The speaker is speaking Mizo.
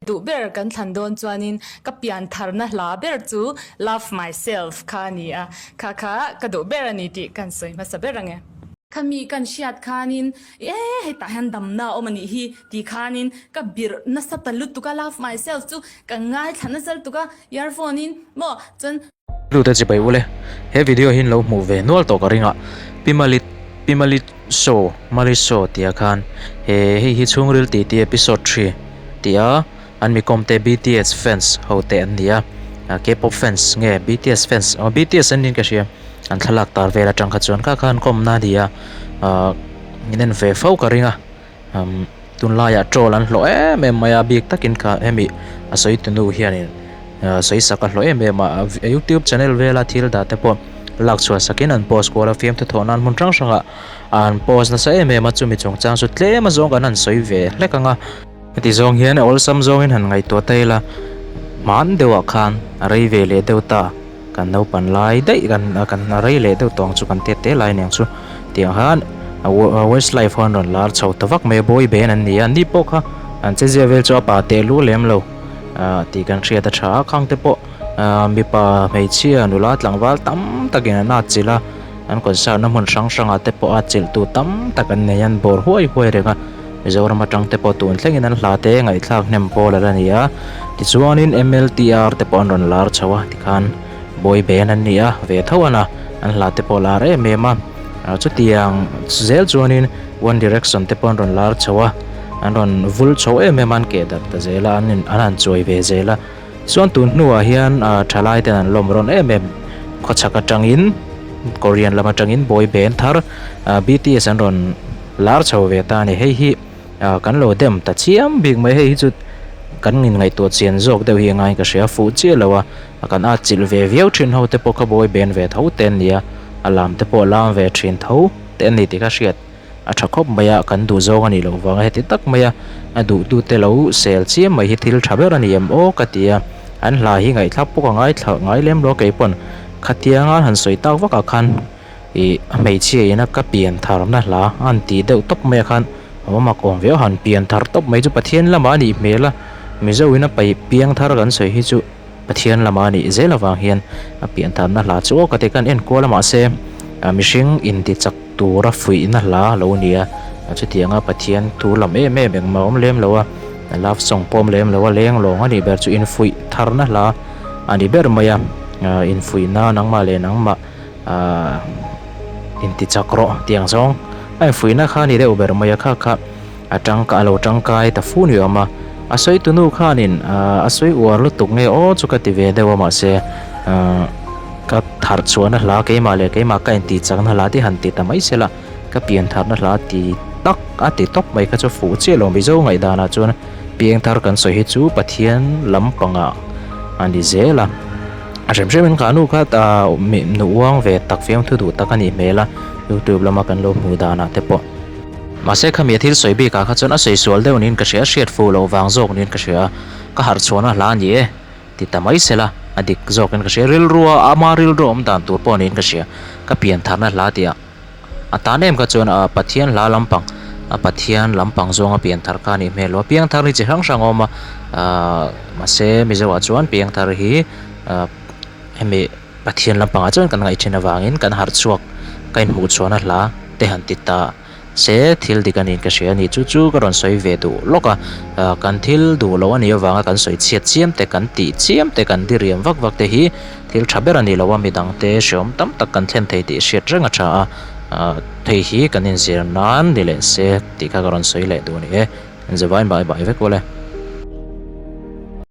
Duh ber kan thlan dawn chuanin ka pian tharna hla ber chu Love Myself kha a ni a, kha kha ka duh ber a ni tih kan sawi hmasa ber ang e. Khami kan hriat khanin e hetah hian damna a awm a nih hi tih khanin ka birh nasa ta lutuk a, Love Myself chu ka ngaithla nasa lutuk a earphone in maw chuan. Hlute chibai ule, he video hi in lo hmuh ve nual tawh ka ring a, Pi Mali Pi Mali Show Mali Show tih ah khan he hei hi chhungril titi episode three tih a an mi kawm te BTS fans ho te an ni a, K-pop fans nge BTS fans aw BTS an niin ka hria an thlalak tar vel atang kha chuan kha kha an kawmna a ni a, ah min en ve fo ka ring a. Umm tunlaiah troll an hlawh em em mai a bik takin kha hemi a sawi tunu hianin sawi sak a hlawh em em a a youtube channel vela thil dah te pawh lak chhuah sakin an post kual a fiamthu thawh nan hmun hrang hrangah an post nasa em em a chumi chungchang chu tlem a zawng kan han sawi ve hlek ang a. Heti zawng hian a awlsam zawngin han ngaihtuah ta ila hman deuhah khan a rei ve leh deuh ta. Kan naupan lai daih kan kan a rei leh deuh tawng chu kan tet te lai aniang chu tiang khan a Westlife ho an rawn lar chho ta vak mai a boy band an ni a ni pawh kha an che zia vel chu a pa teh lu lem lo ah tih kan hriat a tha a khang te pawh ah mipa hmeichhia nula tlangval tam takin an atchilh a an concert na hmun hrang hrangah te pawh atchilh tu tam tak an nei a an bawr huai huai reng a. Mizoram atang te pawh tun thlengin an hla te ngaihthlak hnem pawl a la ni a, tichuanin MLTR te pawh an rawn lar chho a, tikhan boy band an ni a, ve tho an a, an hla te pawh lar em em a, chutiang zel chuanin One Direction te pawh an rawn lar chho a, an rawn vul chho em em a, an keh darh ta zel a, an in an han chuai ve zel a, chuan tun hnuah hian thalai ten an lawm rawn em em khawchhak atangin Korean lam atangin boy band thar BTS an rawn. Lar chho ve ta a ni. Hei hi kan lo dem ta chiam bik mai. Hei hi chu kan inngaihtuah chian zawk deuh hi a ngaiin ka hria. Fuh chiah lo a, kan at chilh ve viau thin ho te pawh kha bawi ben ve tho te an ni a, a lam te pawh a lam ve thin tho te an ni tih kha hriat a tha khawp mai a, kan duh zawng a nih loh vanga heti tak mai a, a duhtute lo sel chiam mai hi thil tha ber a ni em aw ka ti a, an hla hi ngaihthlak pawh ka ngaithla ngai lem lo a keipawn khatianga han sawi tak vakah khan. Ih a hmeichhia ina ka pian tharna hla a han tih deuh tawp mai ah khan awm a kawm viau han pian thar tawp mai chu Pathian lamah a nih hmel a, Mizo ina paih piang thar kan sawi hi chu Pathian lamah a nih zel avang hian a pian tharna hla chu aw ka ti khan enkual a mahse mihring inti chak tura fuihna hla a lo ni a, chutianga Pathian thu lam em em engmah a awm lem lo a, love song pawh awm lem lo a leng lawng a nih ber chu infuih tharna hla a ni ber mai a, infuihna nangmah leh nangmah. Ahh inti chak rawh tiang zawng a infuihna kha a ni deuh ber mai a kha kha a tangka a lo tangkai ta fu ni awm a a sawi tunu khanin ahh a sawi uar lutuk nge aw chu ka ti ve deuh a mahse ahh ka tharh chhuahna hla keimah leh keimah ka inti chakna hla te han ti ta mai se la ka pian tharna hla ti tak a ti tawp mai kha chu fuh chiah lo Mizo ngaihdanah chuan piangthar kan sawi hi chu Pathian lampangah a ni zel a. A hrem hrem in kha nu kha nu uang ve tak fiamthu duh tak a nih hmel a, youtube lama kan lo hmuh danah te pawh. Mahse khami a thil sawi bikah kha chuan a sawi sual deuh niin ka hria, a hriat fuh loh vang zawk niin ka hria a, ka harh chhuahna hla a ni e ti ta mai sela a dik zawkin ka hria, rilrua ama rilru awm dan tur pawh niin ka hria, ka pian tharna hla tih ah. A tan em kha chuan a Pathian hla lampang a Pathian lampang zawnga pian thar kha a nih hmel lo a, piang thar hi chi hrang hrang a awm a, ahh mahse Mizoah chuan piang thar hi ahh hemi Pathian lampangah chuan kan ngaih thin avangin kan harh chhuak ka inhmuh chhuahna hla te han ti ta se thil dik a niin ka hria a ni. Chu chu ka rawn sawi ve duh lawk a, ahh kan thil duh loh a nih avanga kan sawi chhiat chiam te kan tih chiam te kan diriam vak vak te hi Thil tha ber a ni lo a, midangte hreawm tam tak kan thlen thei tih hriat reng a tha a, hei hi kan inzir nan ni leh se tih kha ka rawn sawi leh duh a ni e. Inzavain bai bai vek ule.